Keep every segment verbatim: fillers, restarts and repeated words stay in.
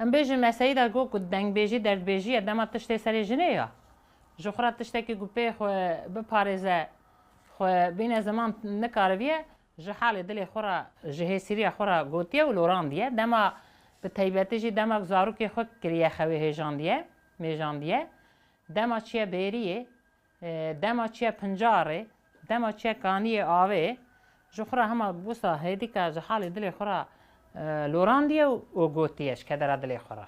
Em bêjin meseyî de got ku dengbêjî derdbêjî ye, dema tiştê serê jinê ya. Ji xwe re tiştekî ku pê xwe biparêze, xwe bîne ziman nikariviye, ji halê dilê xwe re, ji hêsîriya xwe re gotiye û lorandiye. Dema bi teybetî jî dema zarokê xwe kiriye xewê hêjandiye, mêjandiye. Dema çiye bêriyê, e, dema çiye pincarê, dema çiye kaniyê avê, ji xwe re hema wisa hêdîka ji halê dilê xwe re, e, lorandiye û, û gotiye ji kedera dilê xwe re.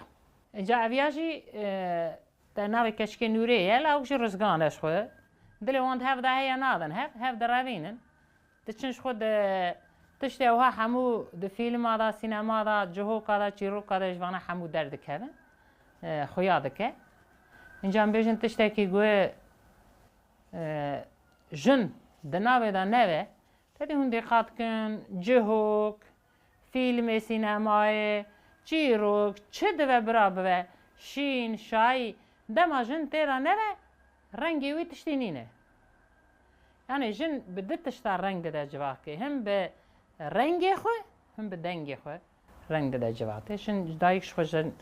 Înca eviya jî, e, te navê keçikê nûrê ye, lawik jî rizgan e ji xwe. Dilê wan di hev de heye nadin hev, hev direvînin. Diçin ji xwe di tiştê ewha hemû di fîlma de, sînema de, cihoka de, çîroka de ji vana hemû derdikevin. E, xuya dike. Înca em bêjin tiştekî ku, e, jin di navê de nebe, tedî hûn dîqat kin, cihok, fîlmê, sînemayê, çîrok, çi dibe bira bibe, şîn, şayî, dema jin tê de nebe, rengê wî tiştî nîne. Yanî jin bi du tişta reng dide civakê. Him bi rengê xwe, him bi dengê xwe reng dide civakê. Jin dayik ji xwe jin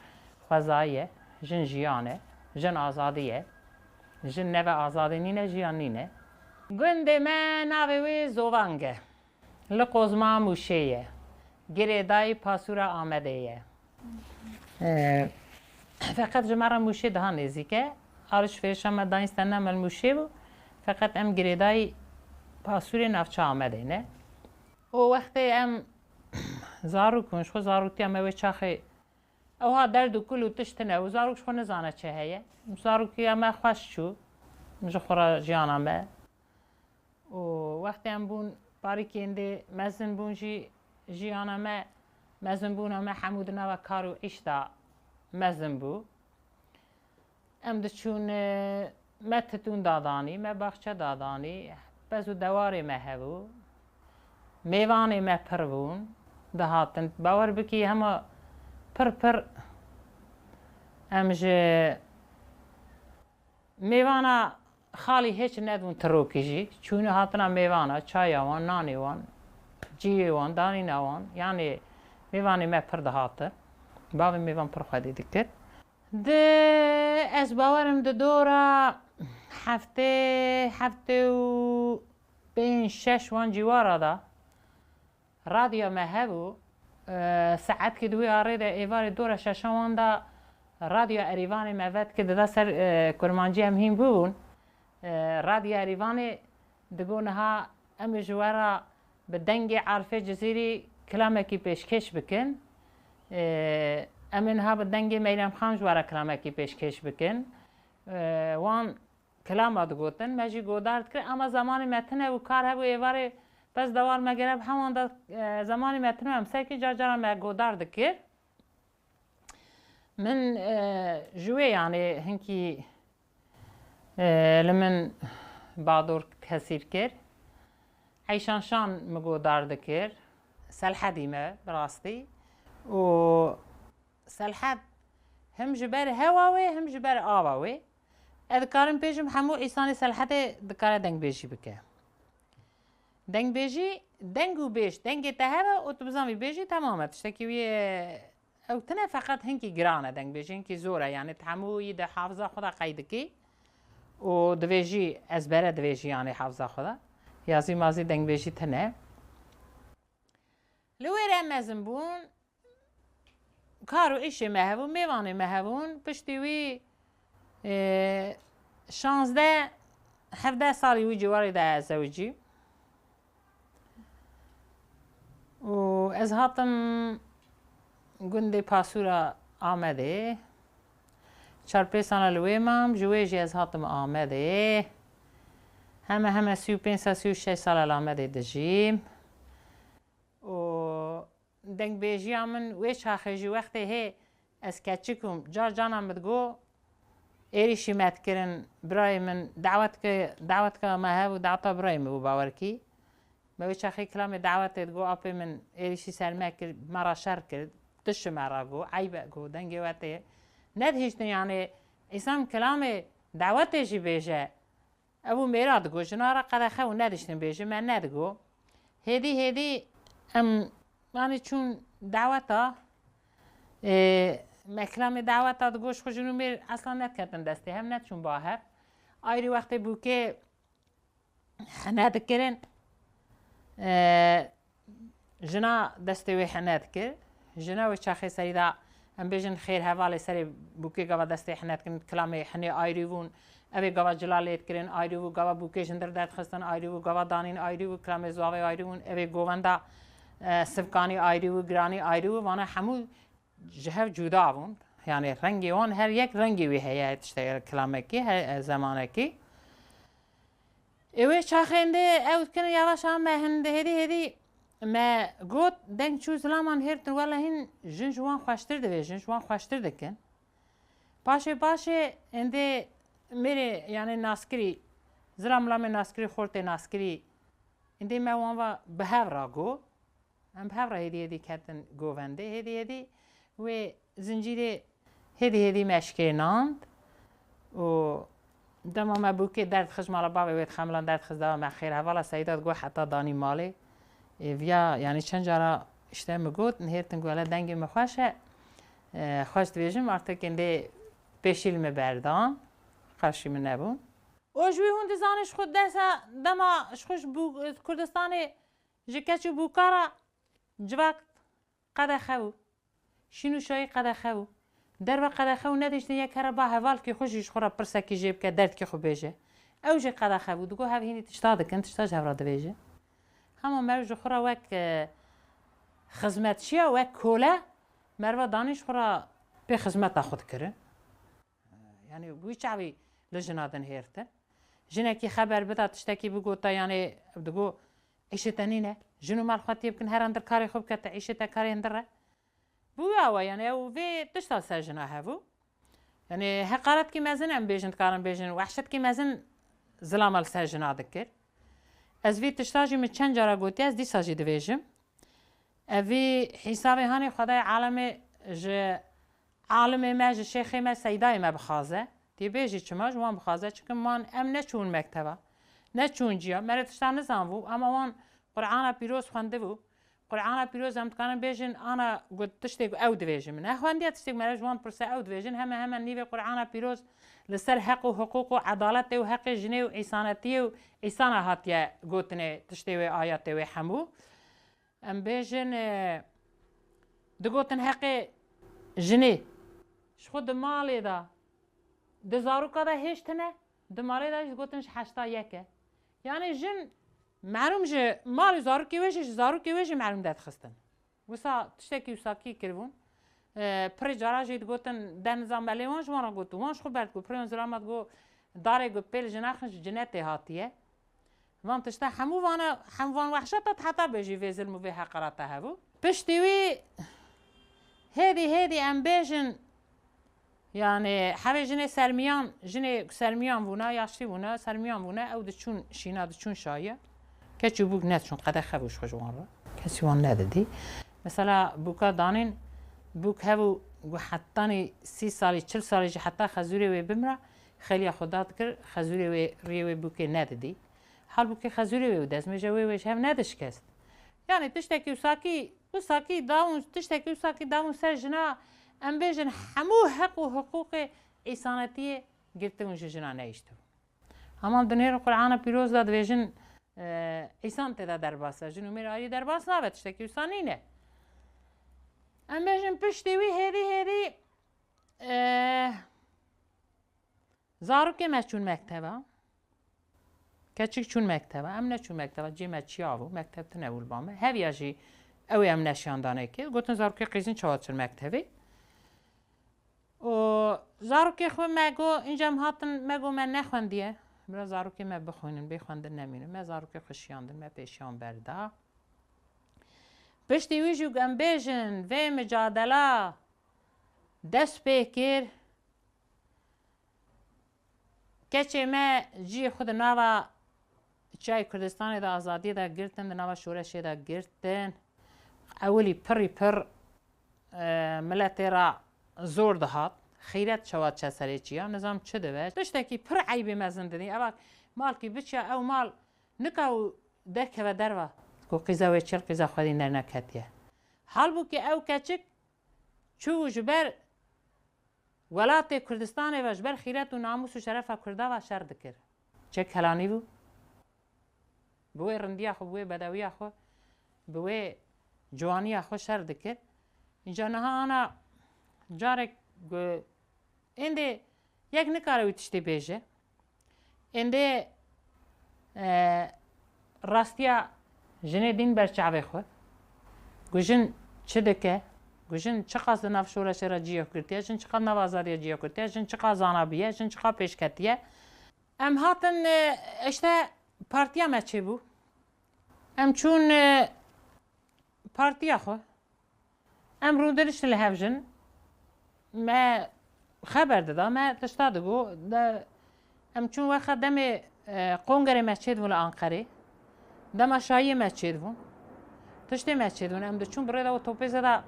xwezayî ye, jin jiyan e, jin azadî ye. Jin nebe azadî nîne, jiyan nîne. Gundê me navê wê Zovang e. Li qozma Mûşê ye. Girêdayî pasûra Amedê ye. Ee, feqet ji me re Mûşê daha nêzîk e. Alişverişa me dayîn stenda me li Mûşê bû. Feqet em girêdayî pasûrê navça Amedê ne. Û wextê em zarok bûn, ji xwe zarotiya me wê çaxê ewha derd û kul û tişt tine û zarok ji xwe nizane çi heye. Zarokiya me xweş çû ji xwe re jiyana me. Û wextê em bûn parîkên dê mezin bûn jî, jiyana me, mezinbûna me hemû di nava kar û îş de mezin bû. Em diçûn, e, me titûn dadanî, me baxçe dadanî, pez û dewarê me hebû, mêvanê me pir bûn, dihatin. Bawer bikî hema pir pir em ji mêvana xalî hêç nedibûn tirokî jî. Çûne hatina mêvana, çaya wan, nanê wan, ciyê wan, danîna wan. Yanê mêvanê me pir dihatin. Bavê mêvan pir xwedî dikir. Di, ez bawerim di dora heftê, heftê û pênc şeş wan cîwara de radyoya me hebû. E, saetkî di wî arê de êvarê dora şeşan wan de radyoya Erîvanê me vedikir, dida ser, e, kurmancî em hîn bûbûn. E, radyoya Erîvanê digo niha em ê ji we re bi dengê Arifê Cizîrî kilamekî pêşkêş bikin. E, em ê niha bi dengê Meyrem Xan ji we re kilamekî pêşkêş bikin. E, wan kilama digotin, me jî godar dikir, ama zemanê me tine û kar hebû, êvarê pez dewar me gere bi hewan de, e, zemanê me tine, em serkî car cara me godar dikir. Min, e, ji wê yanê hinkî, e, li min bador tesîr kir. Eyşan Şan min godar dikir. Selhedî me bi rastî. Û Selhed him ji ber hewa wê, him ji ber ava wê. Ez dikarim pêjim hemû îsanê Selhedê dikare dengbêjî bike. Dengbêjî, deng û bêj, dengê te hebe û tu bizanî bêjî, temam e. Tiştekî wî ye, ew tine, feqet hinkî giran e dengbêjî, hinkî zor e. Yanî tu hemû yî di hafiza xwe de qeyd dikî û divêjî, ezbere divêjî yanî hafiza xwe de. Yazî mazî dengbêjî tine. Li wê re mezin bûn. Kar û îşê me hebû, mêvanê me hebûn. Piştî wî, e, şazdeh, hevdeh salî wî ciwarê de ez zewicî. Û ez hatim gundê Pasûra Amedê. Çar pênc sala li wê mam, ji wê jî ez hatim Amedê. Heme heme sî û pênc sal, sî û şeş sala li Amedê dijîm. Û dengbêjiya min wê çaxê jî wextê hê ez keçik bûm, car canan min digo, êrîşî me dikirin, birayê min, dawetka, dawetka me hebû, daweta birayê min bû, bawer kî. Me wê çaxê kilamê dawetê digo, apê min êrîşî ser me kir, me ra şer kir, dişi me ra got, eyb e got, dengê we tê. Nedihiştin, yanî, îsan kilamê dawetê jî bêje. Ev û mêra digo, jina re qedexe û nediştin bêjin, me nedigo. Hêdî hêdî em, yanî çûn daweta, ê, me kilamê daweta digot, ji xwe jin û mêr eslan nediketin destê hev, neçûn ba hev. Ayrî wextê bûkê hene dikirin, e, jina destê wê hene dikir. Jina wê çaxê serî de, em bêjin xêr hevalê serê bûkê gava destê hene dikin, kilamê hinê ayrî bûn. Evê gava cila lê dikirin ayrî bû, gava bûkê ji hundir derdixistin ayrî bû, gava danîn ayrî bû, kilamê zavê ayrî bûn, evê govenda, e, sivkanî ayrî bû, giranî ayrî bû. Vana hemû ji hev cuda bûn. Yani rengê wan, her yek rengê wê heye, tiştekî, kilamekî, her, e, zemanekî. Ê wê çaxê hindê ew dikin yavaş a me hindê hêdî hêdî me got, deng çû zilaman hêrtin, wele hîn jin ji wan xweştir divêjin, ji wan xweştir dikin. Paşê paşê hindê mêrê, yani naskirî, zira milamê naskirî, xortê naskirî, hindê me wan va bi hev ra got. Em bi hev re hêdî hêdî ketin govendê. Hêdî hêdî wê zincîrê hêdî hêdî me şikênand û dema me bûkê derdxist mala bavê wê dixemilan derdxist dava me xêr hevala Seyda digot heta danî malê. Ê, viya, yani çend cara işte min got, nihêrtin ku hele dengê min xweş e, e, xweş dibêjim, artık hindê pêşî li min berdan, qarşî min nebûn. Û ji wî hûn dizanin ji xwe dersa dema ji xwe ji bû-, Kurdistanê Ji keç û bûka re civak qedexe bû. Şîn û şayî qedexe bû. Derve qedexe û nedihiştin yek here ba hevalkî xwe jî ji xwe re pirsekî jê bike, derdkî xwe bêje. Ew jî qedexe bû. Digot hev hînî tişta dikin, tişta ji hev re dibêjin. Hema meriv ji xwe re wek, e, xizmetçiya, wek kole, meriva danî ji xwe re pê xizmeta xwe dikirin. Yani wî çavî li jina din hêrtin. Jinekî xeber bida, tiştekî bigota, yani digo, îşê te nîne. Jin û mal xwe tê bikin, her andir karê xwe bike, te îşê te karê hindir e. Bi wî awa, yani ew vê tişta ser jina hebû. Yani heqaretkî mezin em bêjin, dikarin bêjin, wehşetkî mezin zilama li ser jina dikir. Ez vî tişta jî min çend cara gotiye, ez dîsa jî dibêjim. Evî hîsavê hanê Xwedayê alemê ji alimê me, ji şêxê me, seydayê me bixwaze. Tê bêjî çima ji wan bixwaze? Çimkî wan em neçûn mekteba, neçûn ciya. Mere tişta nizanbû, ama wan Qur'ana pîroz xwendibû. Qur'ana pîroz em dikarin bêjin, ana got tiştê ku ew divêjin min nexwendiye, tiştê ku mere ji wan pirse ew divêjin. Heme heme nîvê Qur'ana pîroz li ser heq û hiqûq û edaletê û heqê jinê û îsanetiyê û îsana hatiye gotinê tiştê wê ayetê wê hemû. Em bêjin, e, digotin heqê jinê ji xwe di malê de, di zaroka de hêj tune, di malê de jî digotin ji heşta yek e. Yani jin mehrûm ji malê zarokê wê jî, ji zarokê wê jî mehrûm derdixistin. Wisa tiştekî wisa kî kiribûn. E, pirê cara jî digotin, deniza me lê wan ji wan re got û wan ji xwe berdikû. Pirê wan zilama digot, darê got pê li jinaxin ji cinetê hatiye. Van tişta hemû vana, hem van wehşeta heta bêjî vê zilm û vê heqarata hebû. Piştî wî hêdî hêdî em bêjin, yani hevê jinê sermiyan, jinê sermiyan bûna, yaşlî bûna, sermiyan bûna, ew diçûn şîna, diçûn şayiya. Keç û bûk neçûn, qedexe bû ji xwe ji wan re. Kesî wan nedidî. Mesela bûka danîn, bûk hebû ku hetanî sî salî, çil salî jî heta xezûrê wê bimra, xeliya xwe dadikir, xezûrê wê riyê wê bûkê nedidî. Halbûkî xezûrê wê û dezmêja wê wê ji hev nedişkest. Yani tiştekî wisa kî, wisa kî dawûn, tiştekî wisa kî dawûn ser jina, em bêjin hemû heq û hiqûqê îsanetiyê girtibûn ji jina nehiştibû. Hema dinêrin Qur'ana pîroz de dibêjin, e, îsan tê de derbas e, jin û mêr ayrî derbas nabe, tiştekî wisa nîne. Em bêjin piştî wî hêdî hêdî, e, Zarokê me çûn mekteba. Keçik çûn mekteba. Em neçûn mekteba. Cê me çiya bû. Mekteb tune bû li ba me. Heviya jî ew ê em neşiyan danê kê. Gotin zarokê qîzin çawa çin mektebê. Û zarokê xwe me got, înca em hatin, me got me nexwendiye. Bira zarokê me bixwînin, bê xwendin nemînin. Me zarokê xwe şiyandin, me pêşiyan berda. Piştî wî jî em bêjin, vê micadela dest pê kir. Keçê me cihê xwe di nava Çiyayê Kurdistanê de, azadiyê de girtin, di nava şoreşê de girtin. Ewilî pirî pir, e, miletê re zor dihat. Xîret çawa çe serê çiya, nizam çi dibe. Tiştekî pir eybê mezin didî. Eva malkî biçiya ew mal nika û derkeve derva. Ku qîza wê çil qîza xwedî derneketiye. Halbûkî ew keçik çû û ji ber Welatê Kurdistanê ve ji ber xîret û namûs û şerefa Kurda ve şer dikir. Çek helanî bû. Bi wê rindiya xwe, bi wê bedewiya xwe, bi wê ciwaniya xwe şer dikir. Înca niha ana carek gu-, êndê yek nikare wî tiştê bêje. Êndê, e, rastiya jinê dîn ber çavê xwe. Ku jin çi dike? Ku jin çiqas di nav şoreşê re cî yek girtiye? Jin çiqas nav azadiya cî yek girtiye? Jin çiqas zana bûye? Jin çiqas pêş ketiye? Em hatin, e, işte partiya me çêbû. Em çûn, e, partiya xwe. Em rûdiniştin li hev jin. Me xeber dida, me tişta digo. De, em çûn wexa demê, e, kongerê me çêdibûn li Anqerê. Dema şahiyê me çêdibûn. Tiştê me çêdibûn. Em diçûn bi rê de otobêse de,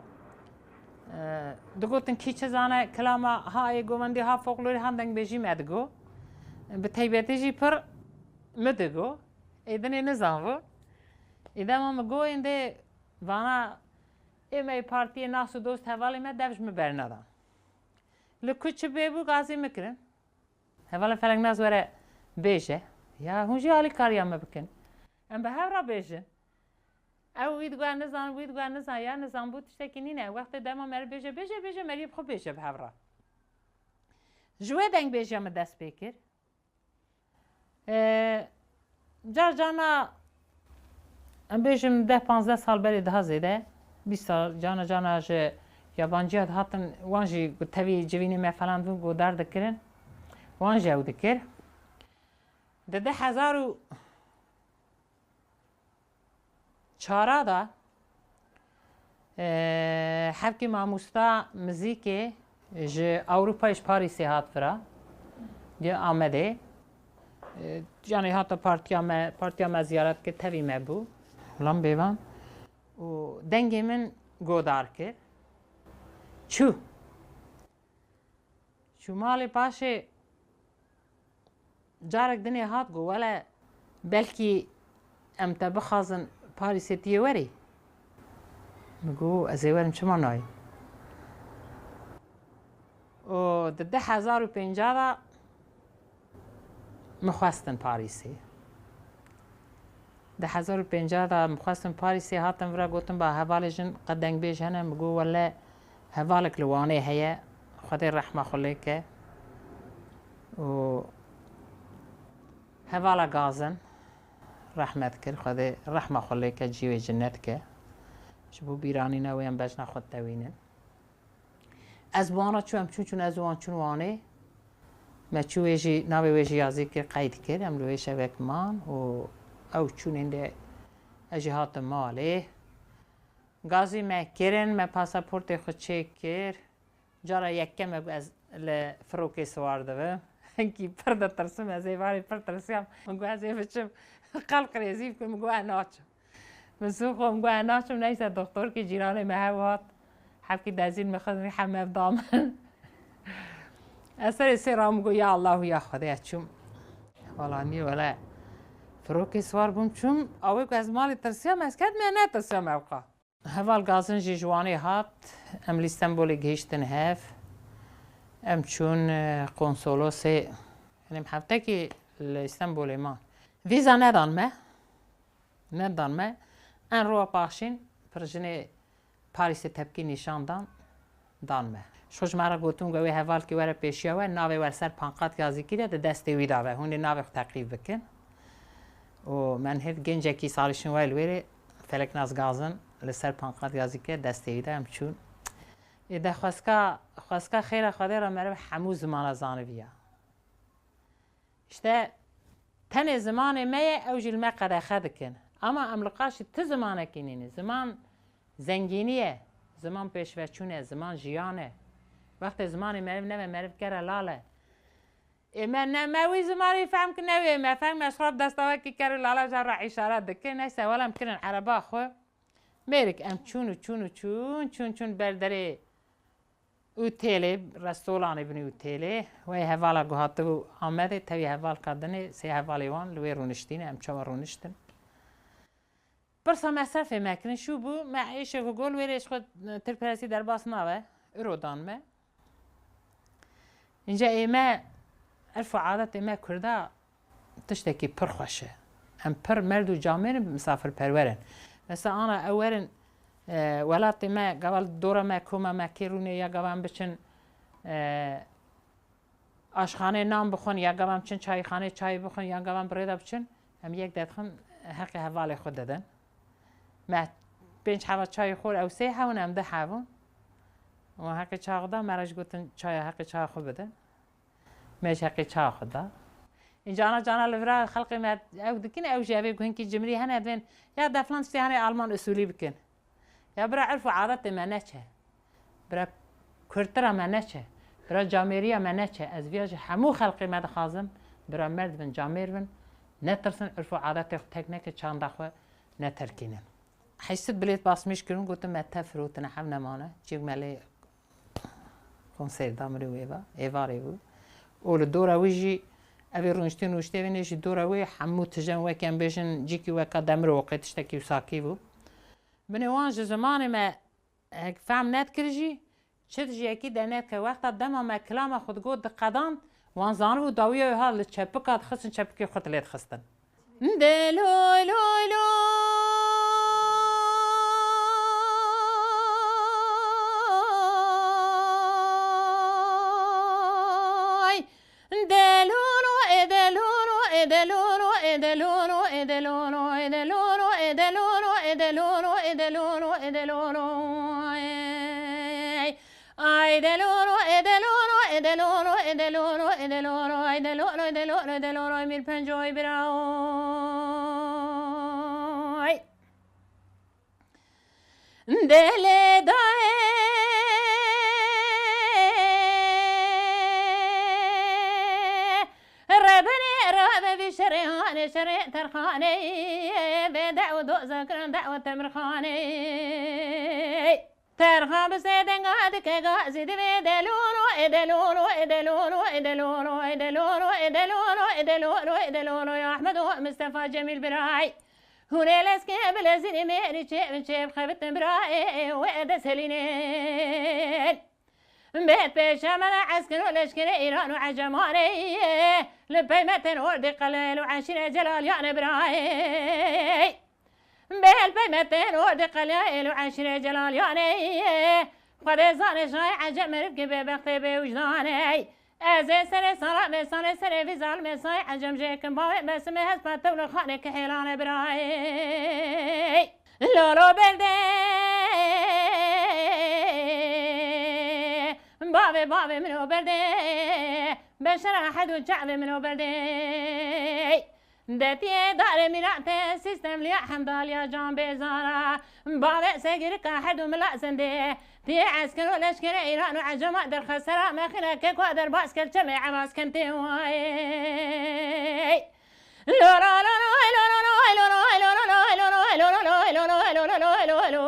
e, digotin kî çi zane, kilama ha ê govendî, ha folklorî, ha dengbêjî me digo. Bi teybetî jî pir mi digo. Ê dinê nizanbû. Ê dema min got, êndê vana ê me yê partiyê nas û dost hevalê me dev ji min bernedan. Li ku çi bê bû gazî min kirin. Hevala Feleknaz were bêje. Ya hûn jî alîkariya me bikin. Em bi hev re bêjin. Ew wî digot nizan, wî digot nizan, ya nizan bû tiştekî nîne. Wextê dema meriv bêje, bêje, bêje, meriyê bi xwe bêje bi hev re. Ji wê dengbêjiya min dest pê kir. E, car carna, em bêjim, deh panzdeh sal berê daha zêde, bîst sal, carna carna ji yabanciya dihatin, wan jî ku tevî civînê me falan dibûn, godar dikirin. Wan jî ew dikir. Di du hezar û çara de, e, hevkî mamosta muzîkê ji Ewropayê, ji Parîsê hat vira, di Amedê. E, yanî hata partiya me, partiya me ziyaret kir, tevî me bû. Lan bêvan. Û dengê min godar kir. Çû. Çû malê paşê carek dinê hat got, wele belkî em te bixwazin Parîsê tu yê werî. Min got, ez ê werim, çima nayê? Û di du hezar û pênca de min xwestin Parîsê. Di hezar û pênca de min xwestin Parîsê, hatin vira gotin, ba hevalê jin qe dengbêj hene? Min got, wele hevalek li Wanê heye, Xwedê rehma xwe lê ke. Û hevala Gazin rehmet kir, Xwedê rehma xwe lê ke, cî wê cinnet ke. Ji bo bîranîna wê em bejna xwe tewînin. Ez bi wan re çû, em çûn, çûn, ez û wan çûn Wanê. Me çû wê jî, navê wê jî yazî kir, qeyd kir. Em li wê şevek man û ew çûn êndê, ez jî hatim malê. Gazî me kirin, me pasaportê xwe çêkir. Cara yekem e ku ez li firokê siwar dibim. Hinkî pir ditirsim, ez êvarê pir tirsiyam. Min got ez ê biçim qelq rêzî bikim, min got ez naçim. Min sû xwe, min got ez naçim, neyse, doktorkî cîranê me hew hat. Hevkî dezîn min xist, heme ev da min. Ez serê sê ra min got, ya Allahu, ya Xwedê, ez çûm. Wala nî, wele firokê siwar bûm çûm. Awê ku ez malê tirsiyam, ez kedime netirsiyam ewqa. Heval Gazin jî ji Wanê hat, em li Stenbolê gihîştin hev. Em çûn, e, konsolosê, em heftekî li Stenbolê man. Vîza nedan me. Nedan me. En roa paxşîn pirjinê Parîsê tepkî nîşan dan, dan me. Ji xwe ji me re gotin, got, wê hevalkî were pêşiya we, navê we li ser panqat yazî kiriye, di destê wî de be. Hûn ê navê xwe teqîb bikin. Û me nihêt gencekî salîşin wayê li wêrê, Feleknaz Gazin, li ser panqat yazî kiriye, destê wî de, em çûn. Ê de xweska, xweska xêra Xwedê re meriv hemû zimana zaniviya. İşte tenê zimanê me ye, ew jî li me qedexe dikin. Ama em li qarşî ti zimanekî nîne. Ziman zengînî ye, ziman pêşveçûn e, ziman jiyan e. Wextê zimanê meriv nebe, meriv kere lal e. Ê me ne, me wî zimanî fehm ki newê me fehm, me şirab desta wekî kere lala jar re îşaret dike. Neyse, welem kirin ereba xwe. Mêrik em çûn û çûn û çûn, çûn, çûn ber derê Ûtêlê, restoranê binî ûtêlê, wê hevala ku hatibû Amedê, tevî hevalka dinê, sê hevalê wan li wê rûniştîne, em çawa rûniştin. Pirsa mesrefê me kirin, şû bû, me êşê ku got wê rê ji xwe tirperestî derbas nabe, euro dan me. Înca ê me, erf û adetê me Kurda tiştekî pir xweş e. Em pir merd û camêr in, misafirperwer in. Mesela ana ew werin, e, welatê me, gava li dora me, koma me kê rûnê ya gava em biçin, e, aşxanê nan bixwin, ya gava em biçin çayxanê çayê bixwin, ya gava em bi rê de biçin, em yek dedixin, heqê hevalê xwe didin. Me pênc heva çayê xwar, ew sê hev in, em du hev in. Wan heqê çaxa xwe da, me re jî gotin çaya, heqê çaya xwe bidin. Me jî heqê çaxa xwe da. Înca ana cana li vira xelkê me ew dikin, ew jî evê guhinkî cimrî hene, divên ya deflan tiştê hene Alman usulî bikin. Ya bira, erf û adetê me neçe. Bira, kultura me neçe. Bira, camêriya me neçe. Ez viya ji hemû xelkê me dixwazim, bira, merd bin, camêr bin, netirsin, erf û adetê xwe terk nekin, çanda xwe neterkînin. Heşt sed bilêt basmêj kirin, gotin me tev firotine, hev nemane. Çîk me lê konser da, min û êva, êvarê bû. Û li dora wî jî, evê rûniştî nûştê vê nê jî dora wê hemû tije wek em bêjin, cîkî weka demir û oqê tiştekî wisa kî bû. Binê wan ji zimanê me hek fehm nedikir jî, çi ji yekî dernedike. Wexta dema me kilama xwe digot diqedand, wan zanibû dawiya wê hat li çepika dixistin, çepikê xwe dilê dixistin. De loy loy loy. De lolo, e de lolo, e de lolo, e de lolo, e de lolo, e de lolo, e de lolo, e de lolo, e de lolo, e de lolo, ey. Ay de lolo, e de lolo, e de lolo, e de lolo, e de lolo, ay de lolo, e de lolo, e de lolo, ay mir pencoy bira, ay. Delê dayê rebenê rave vî şerê hanê şerê terxanê, bê dew doza kirin dew temirxanê. Terxa bi sê denga dike gazî divê delolo, e delolo, e delolo, e delolo, e delolo, e delolo, e delolo, e delolo, ya Ahmed û Mistefa Cemîl Biray. Hûn ê lezkê bilezînê mêrî çêv çêv xebitin birayê wê de selînên. Bêt pêşe me de esker û leşkerê Îran û Ecemanê. Li pey me tên ordî qelêl û eşîrê Celalyanê birayê. Bêl pey me tên ordî qelêl û eşîrê Celalyanê. Xwedê zane şayê Ecem meriv ki bê bextê bê wijdanê. Ez ê serê sara vê salê serê vî zalimê say Ecem jê kim bavê Besimê hespa tewle xanê ki hêlane birayê. Lolo berdê, bavê bavê min o berdê, beşera hedû çavê min o berdê. Detiyê darê mîratê sîstem liya hemdaliya can bêzara. Bavê segirika herdû mila zindê. Tiyê esker û leşkerê Îran û Ecema derxesera mexîne keko derbas ker çemê Evaz kentê wayê. Lolo, lolo, lolo, lolo, lolo, lolo, lolo, lolo, lolo, lolo, lolo, lolo, lolo,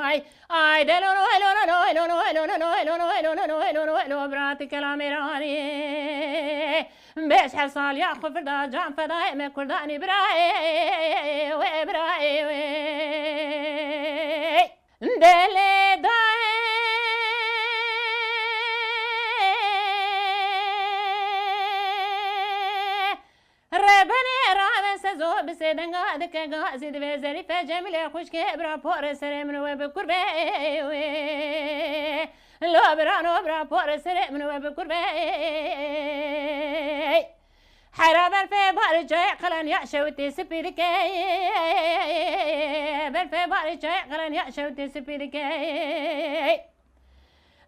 ay. Ay de lolo, lolo, lolo, lolo, lolo, lolo, lolo, lolo, lolo, lolo, lolo, birati kelamê ranê. Beş her sal ya xufirda can fedayê me kurdanî birayê wê, birayê wê. Delê dayê rebenê rave sezo bi sê denga dike gazî divê Zerîfe Cemîlê xwişkê bira porê serê min we bi kurbe wê. Lo birano bira porê serê min we bi kurbe. Hera berfê barê çayê qelen ya şewitê sipî dike. Berfê barê çayê qelen ya şewitê sipî dike.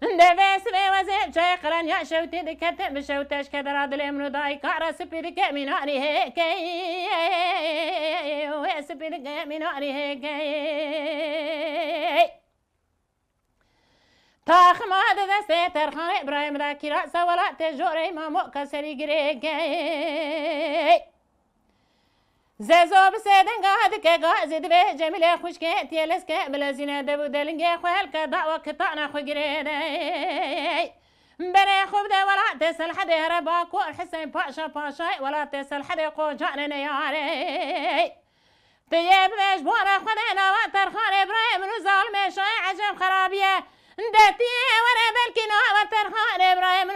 Devê sibê wezê çayê qelen ya şewitê dike te bi şewte ji kedera dilê min û dayika re sipî dike mînanî hêkey. Wê sipî dike mînanî hêkey. Taxima di destê Terxanê Îbrahîm de kîrasa welatê jorê Mamoka serî girêkê. Zezo bi sê denga dike gazî divê Cemîlê xwişkê tiyê lezke bilezîne dev û delingê xwe helke dawa kitana xwe girêdey. Berê xwe bide welatê Selhedê here Bakur Hisên Paşa Paşayê welatê Selhedê qocanê neyarey. Tu yê bibêj bona Xwedê nava Terxanê birayê min û zalimê şayê Ecem xerabiye. De tu yê were belkî nava Terxanê birayê min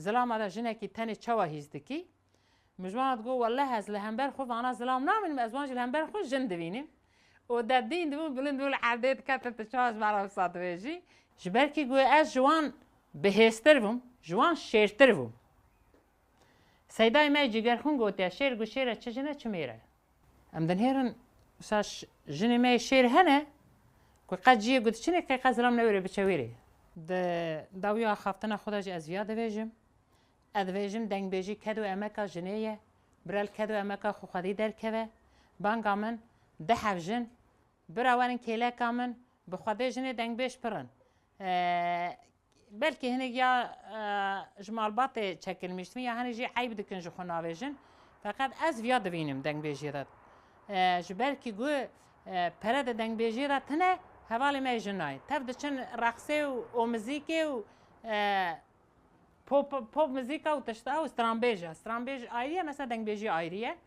Zilama de jinekî tenê çawa hîs dikî? Min ji wan re digot, welleh ez li hember xwe vana zilam namînim, ez wan jî li hember xwe jin divînim. Û de dîn dibû bilind bû li erdê diketin, tu çawa ji me re wisa dibêjî? Ji ber kî ku ez ji wan bihêztir bûm, ji wan şêrtir bûm. Seydayê me yê Cîgerxwîn gotiye, şêr ku şêr e çi jin e çi mêr e. Em dinêrin, wisa ş-, jinê me yê şêr hene, ku qet ciyê ku diçinê qey qet zilam newêrê biçe wêrê. Di dawiya axaftina xwe de jî ez viya divêjim. Ez divêjim dengbêjî ked û emeka jinê ye. Bira li ked û emeka xwe xwedî derkeve. Banga min, du heb jin, bira werin kêleka min, bi xwedê jinê dengbêj pir in. Ee, belkî hinek ya, e, ji malbatê çekilmîştin ya hinek jî eyb dikin ji xwe navêjin. Feqet ez viya divînim dengbêjiyê de. E, ji ber kî ku, e, pere di dengbêjiyê de tune, hevalê me yê jin nayê. Tev diçin reqsê û, û mizîkê û, e, pop, pop mizîka û tişta û stranbêj e. Stranbêj ayrî ye, mesela dengbêjî ayrî ye.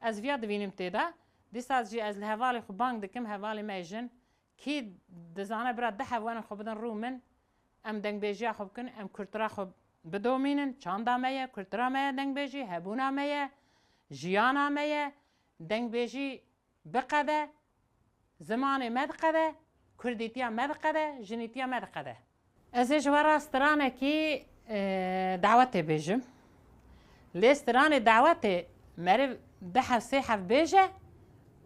Ez viya divînim tê de. Dîsa jî ez li hevalê xwe bang dikim, hevalê me yê jin. Kî dizane bira du heb werin xwe bidin rû min, em dengbêjiya xwe bikin, em kultura xwe bidomînin, çanda me ye, kultura me ye dengbêjî, hebûna me ye, jiyana me ye, dengbêjî biqede, zimanê me diqede, kurdîtiya me diqede, jinîtiya me diqede. Ez ê ji we re stranekî, e, dawetê bêjim. Lê stranê dawetê meriv du heb sê heb bêje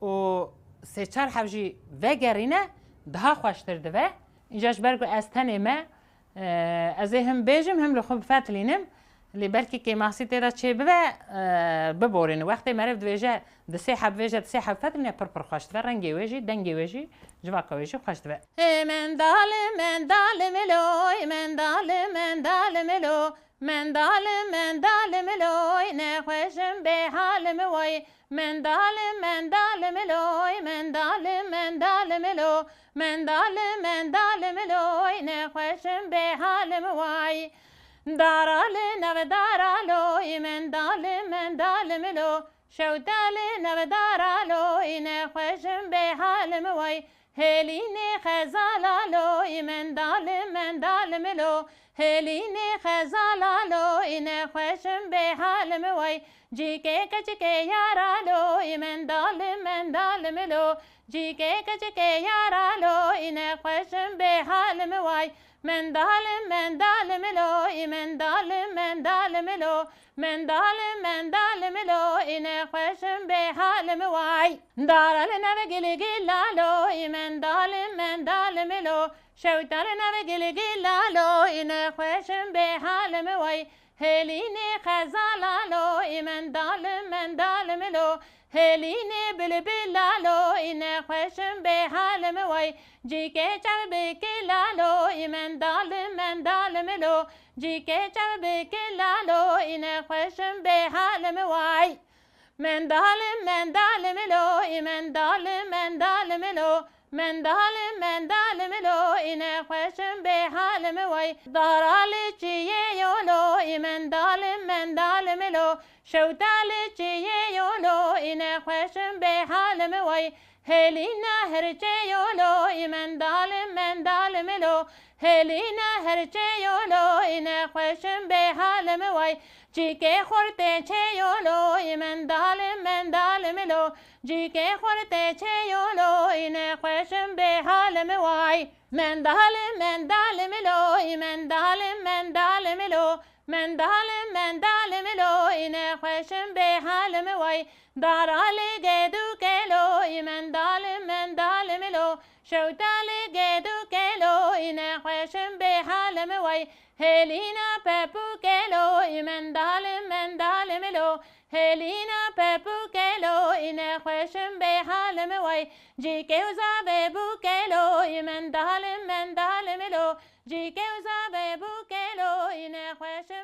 û sê çar heb jî vegerîne, daha xweştir dibe. Înca ji ber ku ez tenê me, e, ez ê him bêjim, him li xwe bifetilînim. Lê belkî kêmasî tê de çêbibe, e, biborîne. Wextê meriv dibêje, di sê heb vêje, di sê heb fetilîne pir pir xweş dibe. Rengê wê jî, dengê wê jî, civaka wê jî xweş dibe. Ê mendalê, mendalê milo, ê mendalê, mendalê milo. Mendalê, mendalê milo, ê nexweşim bê halim way. Mendalê, mendalê milo, ê mendalê, mendalê milo. Mendalê, mendalê milo, ê nexweşim bê halim way. Daralê, neve daralo, ê mendalê, mendalê milo. Şewtalê neve daralo, îne xweşim bê halim way. Hêlînê xezalalo, î mendalê, mendalê milo. Hêlînê xezalalo, îne xweşim bê halim way. Cîkê keçikê yaralo, î mendalê, mendalê milo. Cîkê keçikê yaralo, îne xweşim bê halim way. Mendalim, mendalim ilo, î mendalim, mendalim ilo. Mendalim, mendalim ilo, î nexweşim bê halim way. Dara li neve gili gilalo, î mendalim, mendalim ilo. Şewta li neve gili gilalo, î nexweşim bê halim way. Hêlînê xezalalo, î mendalim, mendalim ilo. Hêlînê bilbilalo, î nexweşim bê halim way. Cîkê çev bikilalo, î mendalim, mendalim ilo. Cîkê çev bikilalo, î nexweşim bê halim way. Mendalim, mendalim ilo, î mendalim, mendalim ilo. Mendalim, mendalim ilo, î nexweşim bê halim way. Dara li çiyê yolo, î mendalim, mendalim ilo. Şewta li çiyê yolo, î nexweşim bê halim way. Hêlîna hirçê yolo, î mendalim, mendalim ilo. Hêlîna hirçê yolo, î nexweşim bê halim way. Cîkê xurtê çê yolo, î mendalim, mendalim ilo. Cîkê xurtê çê yolo, î nexweşim bê halim way. Mendalim, mendalim ilo, î mendalim, mendalim ilo. Mendalim, mendalim ilo, î nexweşim bê halim way. Dara li gêdûkelo, î mendalim, mendalim ilo. Şewta li gêdûkelo, î nexweşim bê halim way. Hêlîna pepûkelo, î mendalim, mendalim ilo. Hêlîna pepûkelo, î nexweşim bê halim way. Cîkê û zavê bûkelo, î mendalim, mendalim ilo. Cîkê û zavê bûkelo, î nexweşim